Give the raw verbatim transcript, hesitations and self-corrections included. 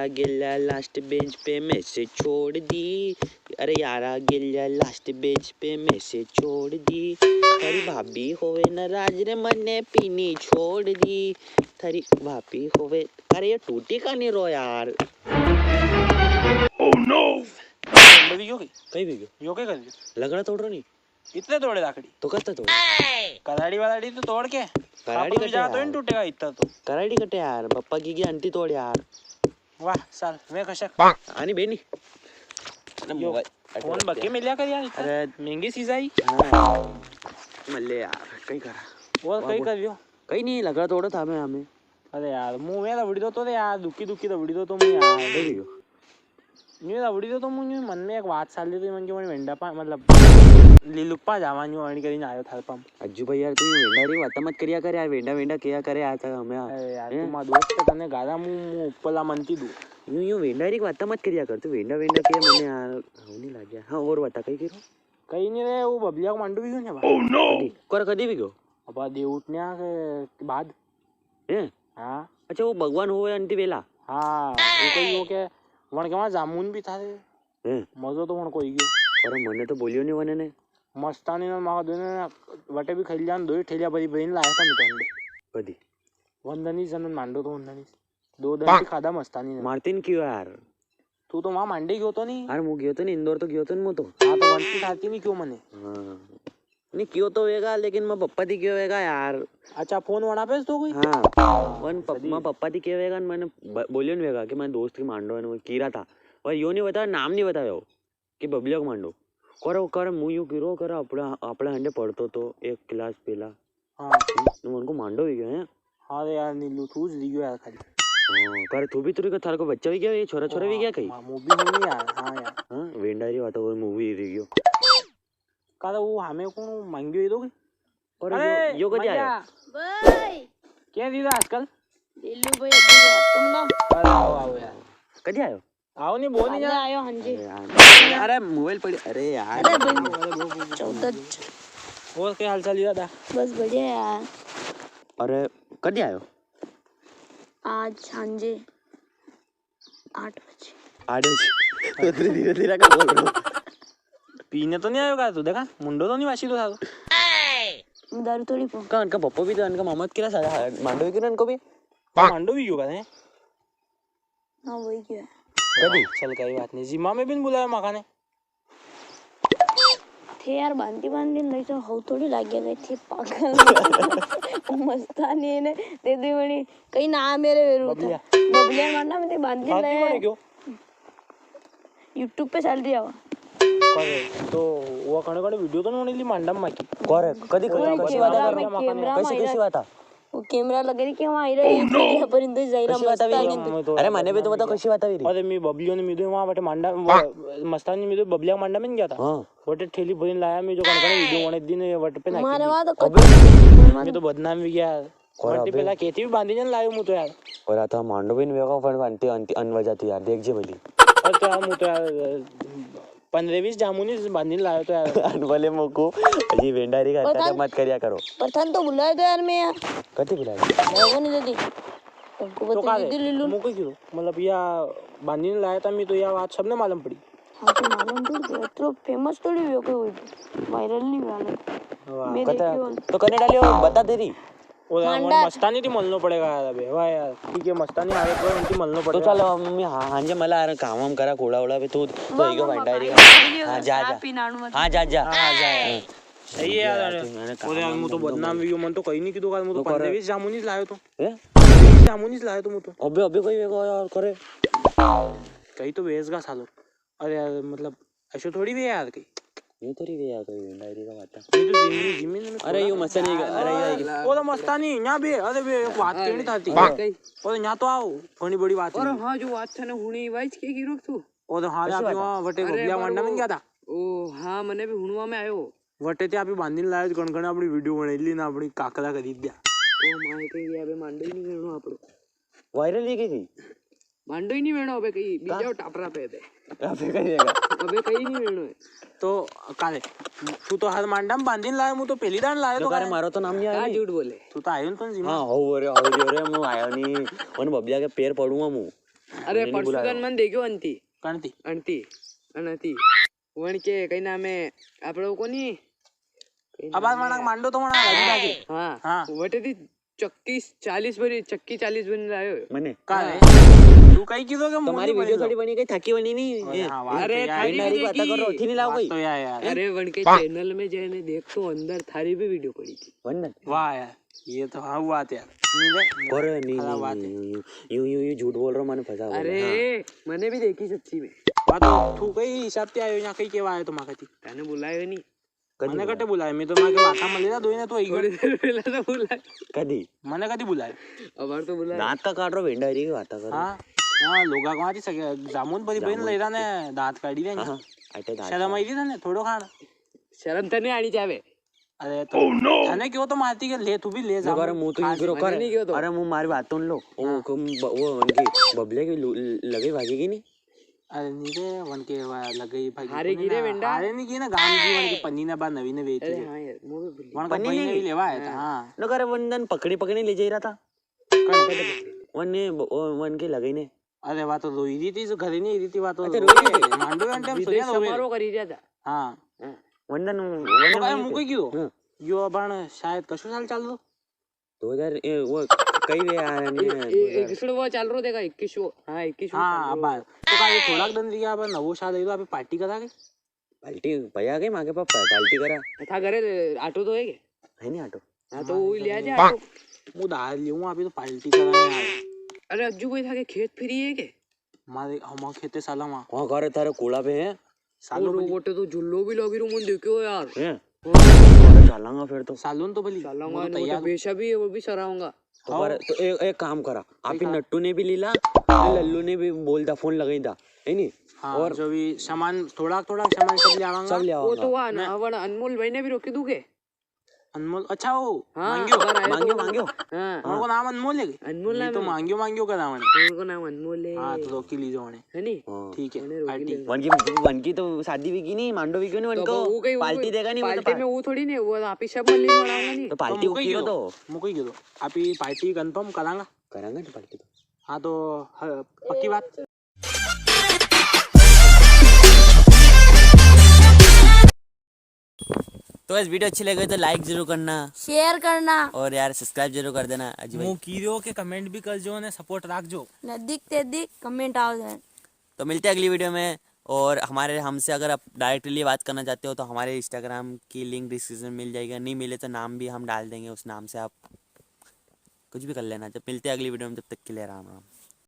गेल्या last bench पे मैं से छोड़ दी। अरे यारा गेल्या लास्ट बेंच पे मैं से छोड़ दी। थारी भाभी होवे नाराज रे मने पीनी छोड़ दी। थारी भाभी होवे। अरे ये टूटी का नहीं रो यार। Oh no! बंद भी क्यों गई? कहीं भी गयो। यो क्या कर रही? लकड़ा तोड़ रहा नहीं। इतने तोड़े लाकड़ी? तो कत्ते तोड़े? कराड़ी वालाड़ी तो तोड़ के। कराड़ी कटे जा तो यार। इन टूटेगा इतना तो। कराड़ी कटे यार, पप्पा की, की आंटी तोड़ यार। वाह, साल, मैं कशक। आनी बेनी। अरे यो, मोबाइल, अरे फोन बके मिल्या कर यार, इतना अरे महंगी चीज आई। हाँ। मल्ले यार, कहीं करा। और वाह, कहीं वाह। कर लियो? कहीं नहीं, लकड़ा तोड़ा था मैं हमें। अरे यार, मुंह में रबड़ी दो तो रे यार, दुखी दुखी रबड़ी दो तो मुंह यार। दे दियो। न्यू रबड़ी दो तो मुंह न्यू मन में एक बात साल दी तो मन के मन वेंडा पा, मतलब, लीलुप्पा जावा न्यू अणी करीने आयो थार पम। अज्जू भाई यार, तू ये वेंडा री बात मत करिया कर यार, वेंडा वेंडा किया करे आज तक हमें। अरे यार, हैं? तू मारा दोस्त है, तने गाला मुंह, मुंह ऊपरला मनती दू। यूं, यूं वेंडा री बात मत करिया कर, तू वेंडा वेंडा किया मने यार, हो नहीं लग गया। हाँ, और बता, कहीं करो? कहीं नहीं रे, वो बबलिया को मांडो भी क्यों नहीं बा? Oh no! कदी? कर कदी भी क्यों? अब दे उठने के बाद। हैं? हाँ। अच्छा, वो भगवान होवे अंति वेला? हाँ, वो कही हो के वण के वहाँ जामुन भी था रे। हैं? मजो तो वण कोई गयो। अरे, मने तो बोलियो नहीं वने ने। मस्तानी ने मार देने, वटे भी खैलिया ने दो ही ठेलिया भरी भरी ने लाया था मिठाई। कदी? वंदनी जनन मांडो तो वंदनी। दो दन की खादा मस्तानी ने। मारतीन क्यों यार? तू तो वहाँ मांडे गयो तो नहीं? यार, मु गयो तो नहीं, इंदौर तो गयो तो नहीं, मु तो। हाँ, तो वंशी खाती नहीं क्यों मने? हाँ। नहीं, क्यों तो वेगा, लेकिन मैं पप्पा थी क्यों वेगा यार। अच्छा, फोन वणा पे तो कोई? हाँ। वन पप-, सदी। मैं पप्पा थी क्यों वेगा, मैंने ब-, बोलियो नहीं वेगा कि मैं दोस्त की मांडो है, वो कीरा था। और यो नहीं बताया, नाम नहीं बताया वो, कि बबलिया को मांडो। करे, करे, मु यूं कीरो, करे, अपना, अपना हंडे पढ़तो तो, एक क्लास पहला। हाँ। तो उनको मांडो भी गयो है। हाँ रे यार, नीलू, तू ज दियो यार खाली। हाँ, करे, तू भी तो रे, थारे को बच्चा भी गया, ये छोरा, छोरा भी गया कहीं? हाँ, मु भी हूँ नहीं यार, हाँ यार। हाँ, वेंडा री बात, वो मु भी रह गयो। काला वो हमें कौन मांगियो ही दोगे? और अरे, यो, यो कदी आयो? भाई। क्या दीदा आजकल? दिल्लू भाई, अभी तुम ना। अरे, आओ, आओ यार। कदी आयो? आओ नहीं, बोल नहीं अरे, यार। आयो, हाँ जी। अरे यार। अरे, मोबाइल पड़ी, अरे यार। अरे भाई, चौदह। और क्या हाल चाल है दादा? बस बढ़िया यार। अरे, कदी आयो? आज सांझे। आठ बजे। आठ बजे। तो धीरे, धीरे, धीरे का बोल रहा हूँ। पीने तो नहीं आयो का तू? देखा, मुंडो तो नहीं वासी तो था तो। दारू थोड़ी पो। का, उनका पप्पो भी तो, उनका मामा तो किरा सारा मांडो भी किरा उनको भी। मांडो भी क्यों करे? हाँ, वही क्यों है? कभी? चल, कई बात नहीं। जिमा में भी नहीं बुलाया माँ ने। थे यार, बांधी बांधी नहीं तो हव थोड़ी लाग गया, गई थी पागल। मस्तानी ने दे दी मणी, कई ना मेरे वेरू था। बबलिया। बबलिया मारना में बांधी लाया। YouTube पे चल रही है वो। करे, तो वो कणे कणे वीडियो तो नहीं ली मांडा में की। करे, कदी, कदी, कसी बात है? कैसी, कैसी बात है? वो कैमरा लगे रे कि वहाँ आई रहा है, ये पर इंदर जाई रहा मस्तानी तो। अरे, मने भी तो बताओ, कसी बात है? अरे, मैं बबलियो ने मिदो वहाँ बटे मांडा, मस्तानी मिदो बबलिया मांडा में गया था। हाँ। वटे ठेली भरीन लाया, मैं जो कण कण वीडियो बने दिन वटे पे नाखी। मारे वहाँ तो अबे। मैं तो बदनाम भी गया। कोरा वटे अबे। पहला कहती भी बांधी जन लायो मु तो यार। और आता मांडो भी नहीं वेगा, पर अंति, अंति, अन वजह थी यार, देख जे भली। और तो यार, मु तो यार, पन्द्रह बीस जामुनी बांधी लायो तो यार। अन बोले मोको, अजी वेंडारी का मत करिया करो। पर थाने तो बुलायो तो यार मैं यार। कती बुलायो? मैं को नहीं देती। उनको तो बता दीदी लीलू। मोको क्यों? मतलब या बांधी ने लाया था मैं तो या बात सबने मालूम पड़ी। हाँ तो मालूम थी, तो इतरो फेमस थोड़ी हुई कोई, वायरल नहीं हुआ ना। वाह। मेरे कता, क्यों? तो कने डालियो, बता दे रही। ओ यार, मांडा। मस्तानी थी मलनो पड़ेगा यार अबे। वाह यार, ठीक है, मस्तानी आवे तो उनकी मलनो पड़ेगा। तो चलो, मम्मी, हाँ, हाँ, जे मला आ रहा, काम वाम करा, कोड़ा ओड़ा पे, तू, तू वाह, ही को वाह, भंडारी वाह, का। हाँ, जा, जा। हाँ, जा, जा। हाँ, जा। हाँ। सही है यार। अरे यार, मु तो बदनाम भी हूँ, मन तो कहीं नहीं कीधो, मु तो पन्द्रह बीस जामुनी लायो तो। हैं? पन्द्रह बीस जामुनी लायो तो मु तो। अबे, अबे कोई वेगा यार करे। कहीं तो वेच गा सालो। अरे यार, मतलब, ऐसो थोड़ी भी यार कहीं। ये थोड़ी भी यार कोई डायरी का बात है। ये तो जिमी, जिमी ने अरे, यो मस्तानी का, अरे, ये वो तो मस्तानी, यहाँ भी, अरे बे, एक बात कहनी था थी। हाँ। और यहाँ तो आओ, घणी बड़ी बात है। हाँ, जो बात था ना, हुणी वाइज के की रोक तू। ओ तो हाँ, आप वहाँ वटे बबलिया मांडा में गया था। ओ हाँ, मने भी हुणवा में आयो। वटे ते आपी बांधीन लायो, कण कण अपनी वीडियो बना ली ना, अपनी काकला करी दिया। ओ माय के, ये अबे मांडो ही नहीं करनो आपड़ो। वायरल ही के गई? मांडो ही नहीं वेणो अबे कहीं, बीजा टापरा पे अबे। अबे कहीं नहीं वेणो है। तो काले, तू तो हर मांडा में बांधीन लायो, मु तो पहली दान लायो तो काले। मारो तो नाम नहीं आया। झूठ बोले। तू तो आयो तो जीमा। हाँ, हो रे, हो रे, मु आयो नहीं। उन बबलिया के पैर पड़ूंगा मु। अरे, मने नी परसों बुलायो। दन मन देखियो अंती। कणती? अंती, अनती। वण के कई नाम है, आपड़ो कोनी? कई अब आज नाम वणा है? मांडो तो वणा लगी जाके। हाँ। हाँ। वटे थी चक्की चालीस बनी, चक्की चालीस बनी लायो। मने? का हाँ। है? तू कई कीधो के तुम्हारी मुंडी video बनी थोड़ी बनी गई, थाकी बनी नी। अरे ए, हाँ, बात अरे, तो यार। थाकी नी बात देखी। करो, थी नी लाओ बात कोई। तो यार, यार। अरे, वण के channel में जाने देख तो अंदर थारी भी video पड़ी थी। वण? वाह यार। ये तो हाँ, हुआ था यार। नहीं रे, अरे, नहीं, खराब नहीं, बात नहीं, है। यूं, यूं, यूं, यूं झूठ बोल रहा हूँ, मैंने फंसा बोला, अरे, हाँ। मैंने भी देखी सच्ची में। बात तो तू कई हिसाब से आयो, यहाँ कई केवा आयो तो माँ कहती। तने बुलायो नहीं। कदी मने बुलायो? कटे बुलायो, मैं तो माँ के माथा मले ना, दो ही ना तो आई थोड़ी गई। देर पहले तो बुलायो। कदी? मने कदी बुलायो? अबार तो बुलायो। दांत का काट रो, भेंडा री की बात कर। हाँ, हाँ, लोगा को आती सके, जामुन परी जामुन बहन ले रहा ने, दांत काटी रहे ने। हाँ, अटे दांत शर्म आई काट। थी ना, थोड़ो खाना। शर्म तने आनी चाहे। अरे तो Oh no! तने क्यों तो मारती के ले, तू भी ले जा। अरे मुंह तो यूं करो कर। नहीं क्यों तो? अरे मुंह मारी बात सुन लो। वो हाँ। कम ब-, वो उनकी बबले की लु-, लगे भागेगी नहीं? अरे नहीं रे, वन के वा लगे ही भागी हारे कोनी की रे ना। वेंडा? हारे नहीं की ना, गांव की वन की पन्नी ना बा नवी ने बेची अरे है। हाँ यार, वो भी भूल वन का पन्नी भाई ने नहीं भी की? लेवा आया था, हाँ। हाँ। नो करे वन दन पकड़ी पकड़ी ले जा रहा था। कौन? वन ने ब-, वो वन के लगे ने। अरे वा तो रोई रही थी, जो घरे नहीं रही थी, वा तो अच्छा, रोई रही थी? मांडो एंड टाइम विदेश सुनिया रोवे। समारोह करी रहा था। हाँ। हाँ। वंदन, तो वंदन भाई, वहीं मुको पे। क्यों? हाँ। यो अबाण शायद कशो साल चाल रो? दो हजार, ए, वो कई वे आ रहे हैं, ए, ए, दो हजार। इक्कीसवाँ चाल रो देखा, इक्कीसवाँ। हाँ, इक्कीसवाँ हाँ, चाल रो। अबार। तो का ये थोड़ा दिन रिया, अबार नवो साल आई रो, अबे पार्टी करा के? पार्टी, भैया के मांगे पापा, पार्टी करा। था घरे आटो तो है के? है नहीं आटो। हाँ, तो वो ही लिया जा। मु दाल लियूं, अभी तो पार्टी करा यार। अरे, अज्जू कोई था के खेत फ्री है के? मारे, हमारे खेते साला वहाँ। वहाँ घर थारे कोला पे है। सालो वो बली। गोटे तो झुल्लो भी लगी रू, मन देखियो यार। हैं? हाँ। अरे चालांगा फिर तो। सालोन तो बली। चालांगा, वो तो तैयार। बेशा भी है, वो भी सराऊंगा। तो हाँ। पर, तो ए-, एक काम करा, आप ही करा? नट्टू ने भी लीला, लल्लू ने भी बोल दा, फोन लगाई दा, है नी? हाँ, और जो भी सामान, थोड़ा, थोड़ा सामान सब ले आवांगा। सब ले वो आवांगा। तो हुआ ना, मैं अपन अनमोल भाई ने भी रोकी दूं के? अनमोल, अच्छा, वो हाँ, मांग्यो, अबार आयो मांग्यो, तो मांग्यो। हाँ। उनको नाम अनमोल है के? अनमोल ये नाम तो है। मांग्यो, मांग्यो करावण। उनको नाम अनमोल है। हाँ, तो रोकी लीजो उन्हें। है नी? हाँ। ठीक है, उन्हें रोकी पार्टी। लेंगे। वनकी, वनकी तो शादी भी की नहीं, मांडो भी क्यों नहीं, तो वनको वो कहीं, वो पार्टी कहीं देगा नहीं, वो तो पार्टी में वो थोड़ी नहीं, वो आप ही सब मल्ली बनाऊंगा नहीं। तो पार्टी तो वो मुकई क्यों गिरो। तो? मुकई गिरो। आप ही पार्टी कंफर्म करांगा? करांगा तो पार्टी तो। हाँ, तो ह-, पक्की बात। तो इस वीडियो अच्छी लगे तो like जरूर करना। Share करना। और यार subscribe जरूर कर देना। अजी भाई। मु कीरो के comment भी कर जो ने support राख जो। नदीक ते दिक comment आओ जाए। तो मिलते हैं अगली वीडियो में। और हमारे, हमसे अगर आप directly बात करना चाहते हो तो हमारे Instagram की link description में मिल जाएगी, नहीं मिले तो नाम भी हम डाल देंगे, उस नाम से आप कुछ भी कर लेना। जब मिलते हैं अगली वीडियो में, तब तक के लिए राम राम।